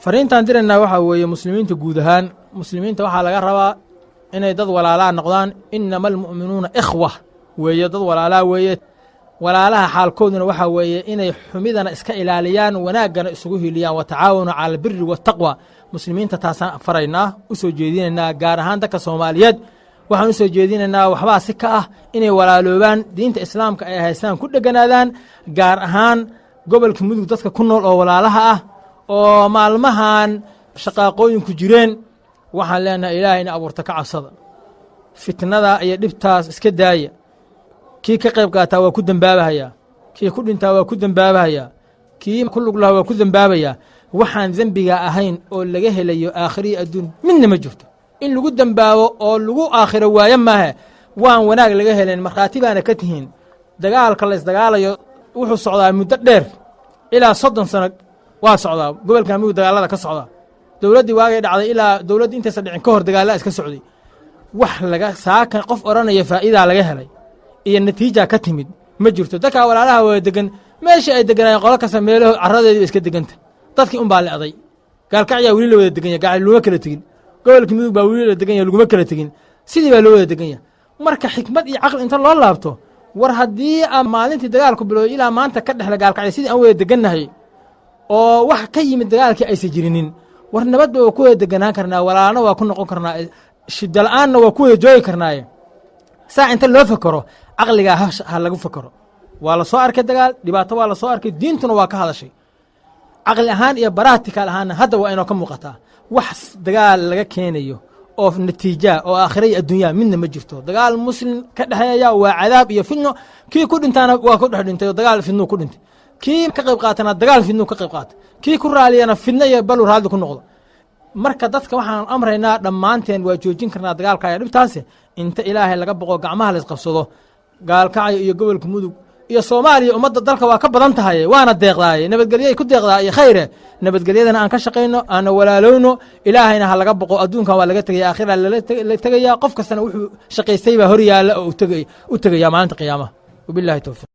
Fariintaan diraynaa waxaa weeye, muslimiinta guud ahaan, muslimiinta waxaa laga rabaa inay dad walaalaa noqdaan. إنما المؤمنون إخوة weeye, dad walaalaa weeye. Walaalaha xaalkooduna waxaa weeye inay xumidana iska ilaaliyaan, wanaaggana isugu hiliyaan. وتعاونوا على البر والتقوى. Muslimiinta taasaan faraynaa, u soo jeedinaynaa. Gaar ahaan dadka Soomaaliyeed waxaan u soo jeedinaynaa waxbaa si ka ah inay walaaloobaan, diinta Islaamka ay haystaan ku dheganaadaan, gaar ahaan gobolka Mudug dadka ku nool oo walaalaha ah oo maalmahan shaqaaqooyinku jireen. Waxaan leenahay, Ilaahayna abuurta ka cabsada, fitnada iyo dhibtaas iska daaya. Kii ka qayb qaataa waa ku dembaabahayaa, kii ku dhintaa waa ku dembaabahayaa, kii ku lug lahaa waa ku dembaabayaa. Waxaan dembiga ahayn oo laga helayo aakhiriyo adduun midna ma jirto. In lagu dembaabo oo lagu aakhiro waayo maahe, waan wanaag laga helayn. Markhaati baana ka tihiin, dagaalka la isdagaalayo wuxuu socdaa muddo dheer, ilaa 30 sano waa socdaa gobolka Mudug dagaalada ka socdaa. Dowladdii waagay dhacday ilaa dowladda intaysan dhicin ka hor dagaallaa iska socday. Wax laga saaka qof odhanaya faa'iidaa laga helay iyo natiija ka timid ma jirto. Dadkaa walaalaha wada degan, meeshii ay deganaayeen, qolo kasta meelaho carradeedii ba iska deganta. Dadkii un baa le'day. Gaalkacyaa weli la wada deganya, gacal laguma kala tegin. Gobolka Mudug baa weli la degan yahay, laguma kala tegin. Sidii baa loo wada degan yahay. Marka xikmad iyo caqli inta loo laabto, war haddii aan maalintii dagaalku bilowday ilaa maanta ka dhexla Gaalkacya sidii aan wada degannahay oo wax ka yimid dagaalkii aysan jirinin, war nabadba waa ku wada deganaan karnaa, walaalna waa ku noqon karnaa, shida la'aanna waa ku wada joogi karnaaye. Saa inta loo fakero, caqligaa ha lagu fakero. Waa la soo arkay dagaal, dhibaato waa la soo arkay, diintuna waa ka hadashay. Caqli ahaan iyo practical ahaanna hadda waa inoo ka muuqataa. Wax dagaal laga keenayo oo natiijaa oo aakhira iyo adduunyaa midna ma jirto. Dagaal muslim ka dhexeeya waa cadaab iyo fitno. Kii ku dhintaana waa ku dhex dhintay oo dagaal fitnuu ku dhintay. Kii ka qayb qaatana dagaal fitnuu ka qayb qaata. Kii ku raaliyana fitno iyo balu raalli ku noqdo. Marka dadka waxaan amraynaa, dhammaanteen waa joojin karnaa dagaalka iyo dhibtaasi, inta Ilaahay laga boqo, gacmaha la isqabsado. Gaalkacyo iyo gobolka Mudug iyo Soomaaliya, ummadda dalka waa ka badan tahay, waana deeqdaaye, nabadgelyay ku deeqdaa iyo khayre. Nabadgelyadana aan ka shaqayno, aana walaalowno, Ilaahayna ha laga boqo. Adduunkan waa laga tegaya, aakhira la tegaya. Qof kastana wuxuu shaqaystay baa hor yaalla oo u tegaya maalinta qiyaamaha. وبالله التوفيق.